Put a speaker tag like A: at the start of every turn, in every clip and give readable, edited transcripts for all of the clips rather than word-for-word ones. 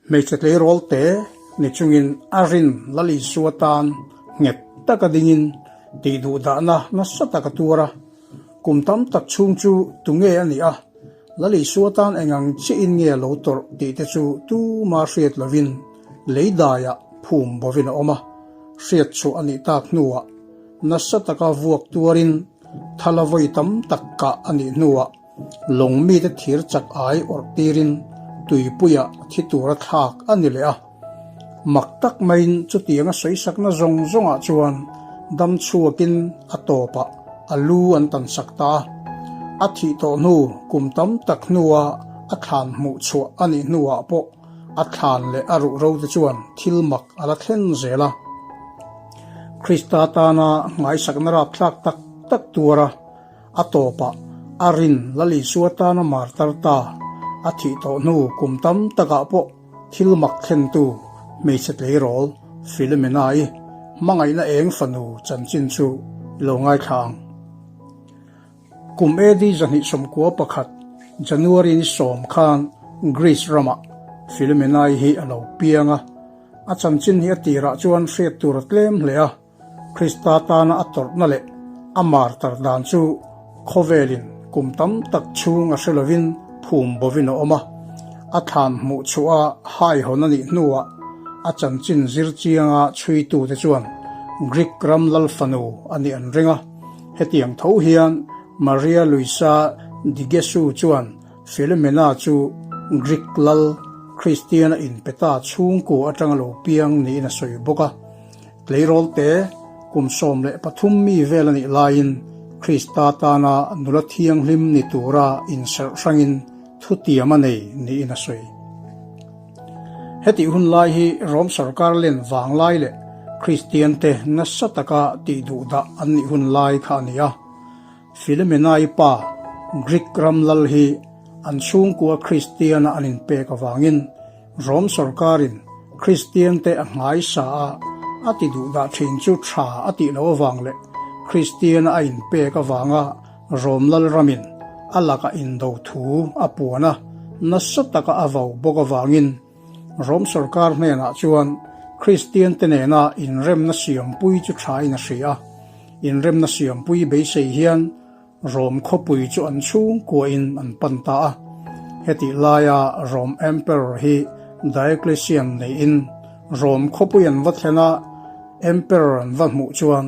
A: Hmeichhe tleirawl te ni chungin a rin Lal Isua tan nghet taka dingin tih duhdahna nasa tak a tuar a. Kum tam tak chhung chu tunge a nih a, Lal Isua tan eng ang chiahin nge a lo tawrh tih te chu tuma hriat lovin lei daiah phum bovin a awm a. Hriat chhuah a nih tak hnuah nasa taka vuak tuarin thala vawi tam tak kah a nih hnuah Lawng mite thir chak ai awrh tirin tuipuiah thi tura thlak a ni leh a. Mak tak maiin chutianga sawisakna zawng zawngah chuan dam chhuakin a tawpah a lu an tansak ta a. A thih tawh hnu kum tam tak hnua a thlan hmuh chhuah a nih hnuah pawh a thlan leh a ruhro te chuan thil mak a la thlen zel a. Krista tana ngaisakna rapthlak tak tak tuara A tawpah a rin Lal Isua tana martar ta a thih tawh hnu kum tam takah pawh thil mak thlentu hmeichhe tleirawl Philomena-i hmangaihna eng fanu chanchin chu i lo ngaithla ang. Kum AD 291 January ni sawm khan Greece ramah Philomena-i hi a lo piang a, a chanchin hi a tirah chuan hriat tur a tlem hle a. Krista tana a tawrhna leh a martar dan chu khawvelin kum tam tak chhung a hre lovin phum bovin a awm a. A thlan hmuh chhuah a haihawn a nih hnuah a chanchin zir chianga chhuitute chuan Greek ram lal fanu a nih an ring a. Hetiang tho hian Maria Luisa di Gesu chuan Philomena chu Greek lal Kristiana inpeta chhungkua atanga lo piang niin a sawi bawk a. Tleirawl te kum 13 mi vel a nih laiin Krista tana nula thianghlim ni tura inserh hrangin thutiam a nei niin a sawi. Hetih hun lai hi Rom sorkar len vang lai leh Kristian te nasa taka tih duhdah an nih hun lai kha a ni a. Philomenai pa Greek ram lal hi an chhungkua Kristiana an inpek avangin Rom sorkarin Kristiante a nghaisa a, a ti duhdah thin chu tha a tih loh avang leh Kristiana a inpek avanga Rom lalramin a laka indo thu a puan a, nasa taka a vau bawk avangin Rom sorkar hnenah chuan Kristiante nena inremna siampui chu thain a hria a. Inremna siampui beisei hian Rom khawpui chu an chhungkuahin an pan ta a. Hetih laia Rom Emperor hi Diocletian neiin Rom khawpui an va thlen a, Emperor an va hmuh chuan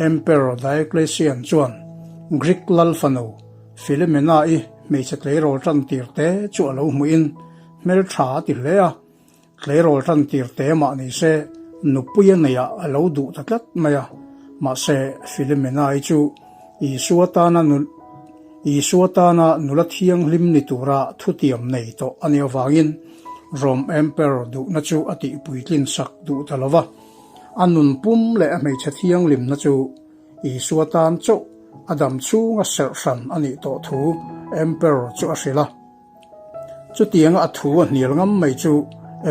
A: Emperor Diocletian chuan Greek lal fanu Philomena-i hmeichhe tleirawl tan tir te chu a lo hmuhin hmeltha a ti hle a. Tleirawl tan tir te mah ni se nupui a neihah a lo duh ta tlat mai a. Mahse, Philomena-i chu Isua tana Isua tana nula thianghlim ni tura thutiam nei tawh a nih avangin Rom Emperor duhna chu a tihpuitlin sak duh ta lo va. A nun pum leh a hmeichhe thianghlimna chu Isua tan chauh a dam chhunga serh hran a nih tawh thu Emperor chu a hrilh a. Chutianga a thu a hnial ngam mai chu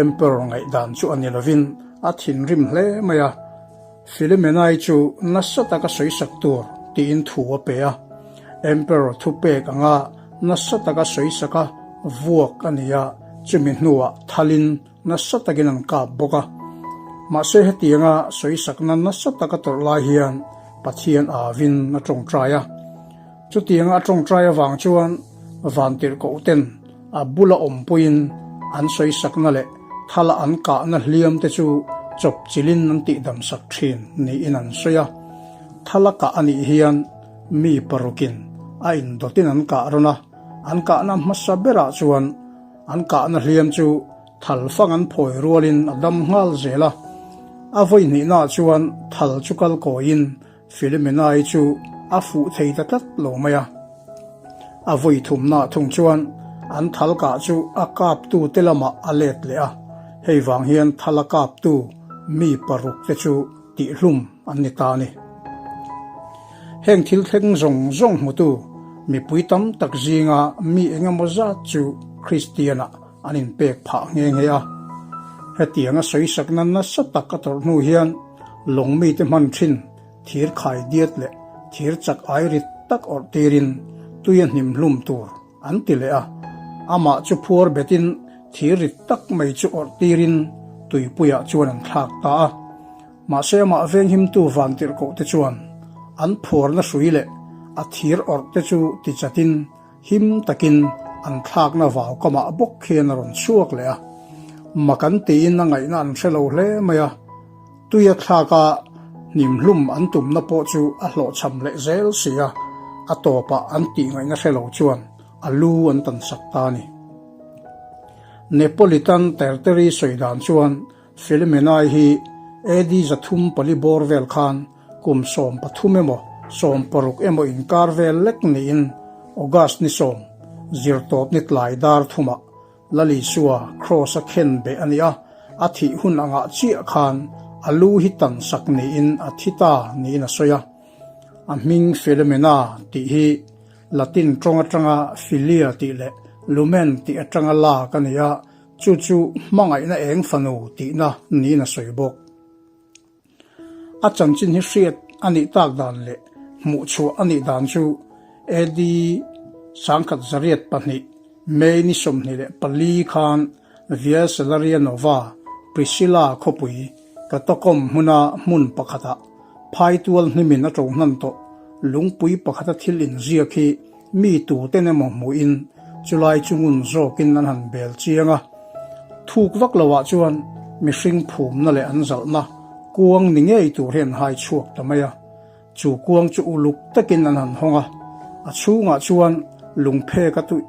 A: Emperor ngaihdan chu a ni lovin a thinrim hle mai a, Philomenai chu nasa taka sawisak tur tiin thu a pe a. Emperor thupek anga nasa taka sawisak a vuak a ni a, chumi hnuah thalin nasa takin an kap bawk a. Mahse hetianga sawisakna nasa taka tawrh lai hian Pathian avin a tawngtai a. Chutianga a tawngtai avang chuan vantirhkoh ten a bula awmpuiin an sawisakna leh thala an kahna hliam te chu chawp chilin an tihdamsak thin niin an sawi a. Thala kah a nih hian mi parukin a indawtin an kah rawn a, an kahna hmasa berah chuan an kahna hliam chu thal fang an phawi rualin a dam nghal zel a. A vawi hnihnaah chuan thal chu kal kawiin Philomena-i chu a fuh thei ta tlat lo mai a. A vawi thumnaah thung chuan an thal kah chu a kaptu te lamah a let leh a, hei vang hian thal a kaptu mi paruk te chu tihhlum an ni ta a ni. Heng thil thleng zawng zawng hmutu mipui tam tak zinga mi engemaw zat chu Kristian-ah an inpek phah nghe nghe a. Hetianga sawisakna nasa tak a tawrh hnu hian lawng mite hman thin thir khai diat leh thir chak ai rit tak awrh tirin tui a hnim hlum tur an ti leh a. Amah chu phuar betin Thir rit tak mai chu awrh tirin tuipuiah chuan an thlak ta a. Mahse amah venghimtu vantirhkoh te chuan an phuarna hrui leh a thir awrh te chu tichatin him takin an thlakna vau kamah bawk hian a rawn chhuak leh a. Mak an tiin a ngaihna an hre lo hle mai a. Tuia thlaka hnimhlum an tumna pawh chu a hlawhchham leh zel si a, a tawpah an tih ngaihna hre lo chuan a lu an tansak ta a ni. Neapolitan Terteri sawi dan chuan Filimenai hi AD 304 bawr vel khan kum 13 emaw 16 emaw inkar vel lek niin August ni sawm zirtawp ni tlai dar thumah Lal Isua Kraws a khen beh a ni a, a thih hun angah chiah khan a lu hi tansak niin a thi ta niin a sawi a. A hming Filomena tih hi Latin tawng atanga filia tih leh lumen tih atanga lak a ni a, chu chu hmangaihna eng fanu tihna niin a sawi bawk. A chanchin hi hriat a nih tak dan leh hmuh chhuah a nih dan chu AD 1902 May ni 24 khan Via Salaria Nova, Priscilla khawpui Catacomb hmuna hmun pakhatah phaitual hnimin a ṭo hnan tawh lungpui pakhata thil inziak hi mi tuten emaw hmuhin chulai chu ngun zawkin an han bel chiang a. Thuk vak loah chuan mihring phumna leh an zalhna kuang ni ngei tur hi an hai chhuak ta mai a. Chu kuang chu uluk takin an han hawng a, a chhungah chuan lungphek a tui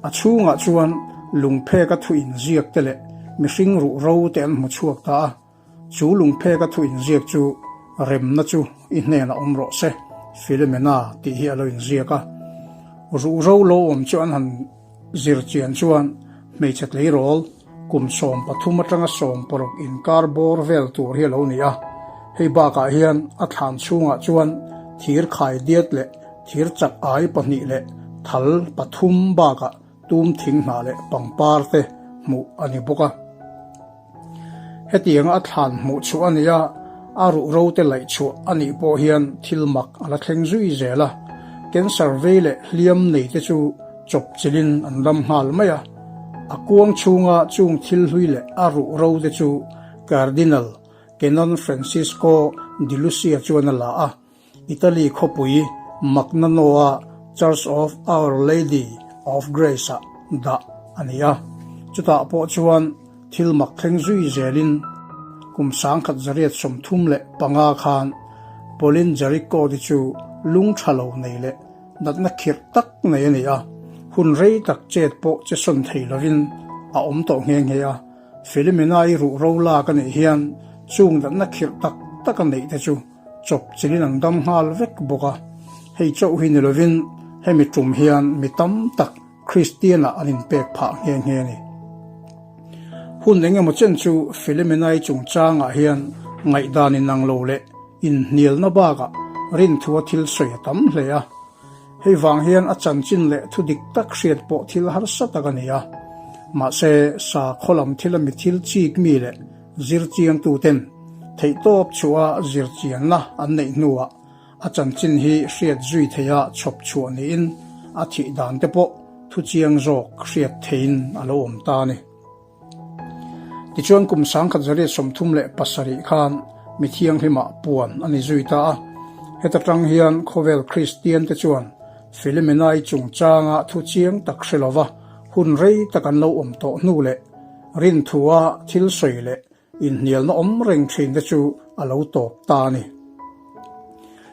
A: a chhungah chuan lungphek a thu inziak te leh mihring ruh ro te an hmu chhuak ta a. Chu lungphek a thu inziak chu remna chu i hnenah awm rawh se, Filemena tih hi a lo inziak a. Ruhro lo awm chu an han zir chian chuan hmeichhe tleirawl kum 13 atanga 16 inkar bawr vel tur hi a lo ni a. Hei bakah hian a thlan chhungah chuan thir khai diat leh thir chak ai pahnih leh thal pathum bakah tum thing hnah leh pangpar te hmuh a ni bawk a. Hetianga a thlan hmuh chhuah a ni a, a ruhro te laih chhuah a nih pawh hian thil mak a la thleng zui zel a. Cancer vei leh hliam nei te chu chawp chilhin an dam nghal mai a. A kuang chhunga chung thil hlui leh a ruhro te chu Cardinal Canon Francisco de Lucia chuan a la a. Italy khawpui Magnano-a Church of Our Lady of Grace-ah dah a ni a. Chutah pawh chuan thil mak thleng zui zelin kum 1935 khan Pauline Jaricot-i chu lung tha lo nei leh natna khirh tak nei a ni a, hun rei tak chet pawh che sawn thei lovin a awm tawh nghe nghe a. Filomena-i ruhro lak a nih hian chung natna khirh tak tak a neih te chu chawp chilin an dam nghal vek bawk a, hei chauh hi ni lovin hemi tum hian mi tam tak Kristianah an inpek phah nghe nghe a ni. Hun eng emaw chen chu Filemenai chungchangah hian ngaihdan inang lo leh inhnialna bakah rinthua thil sawi a tam hle a. Hei vang hian a chanchin leh thu dik tak hriat pawh thil harsa tak a ni a. Mahse, sakhaw lam thila mi thil chik mi leh zirchiangtuten theihtawp chhuah zirchianna an neih hnuah a chanchin hi hriat zui theiha chhawp chhuah niin a thih dan te pawh thuchiang zawk hriat theihin a lo awm ta a ni. Tichuan kum 1937 khan mi thianghlimah puan a ni zui ta a. Heta tang hian khawvel Kristian te chuan Filemenai chungchanga thuchiang tak hre lova hun rei tak an lo awm tawh hnu leh Rinthua thil sawi leh inhnialna awm reng thin te chu a lo tawp ta a ni.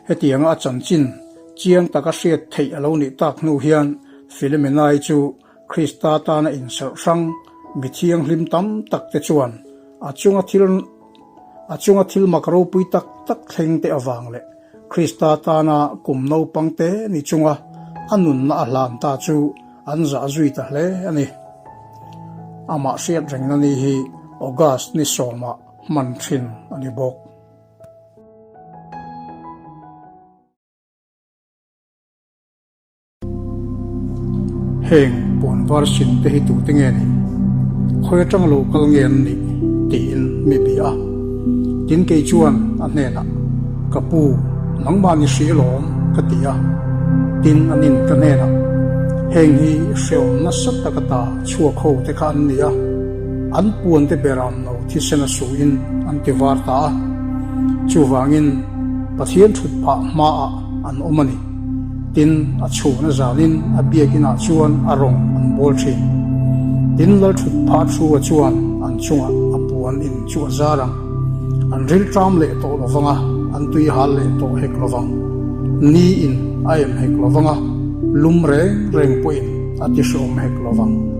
A: Hetianga a chanchin chiang taka hriat theih a lo nih tak hnu hian Filemenai chu Krista tana inserh hrang mi thianghlim tam tak te chuan a chunga thil a chunga thil mak ropui tak tak thleng te avang leh Krista tana kum naupang te ni chunga a nunna a hlan ta chu an zah zui ta hle a ni. Amah hriat rengna ni hi August ni sawmah hman thin a ni bawk. Heng puan var sin te hi tute nge ni? Khawi atang lo kal nge an nih? tiin mi bia a. Tin kei chuan a hnenah, Ka pu, nangmah ni hrih alawm, ka ti a. Tin anin ka hnenah. Heng hi hreawm nasa taka ta chhuak ho te kha an ni a, an puan te beram no thisen a suhin an ti var ta a. Chuvangin Pathian thut phah hmaah an awm a ni. Tin, a chhun a zanin a biakinah chuan a rawng an bawl thin. Tin, Lalthut phah thu-a chuan an chungah a puan in chu a zar ang. An rilṭam leh tawh lo vang a, an tui hal leh tawh hek lo vang. Ni in a em hek lo vang a, lum reng reng pawhin a ti hreawm hek lo vang.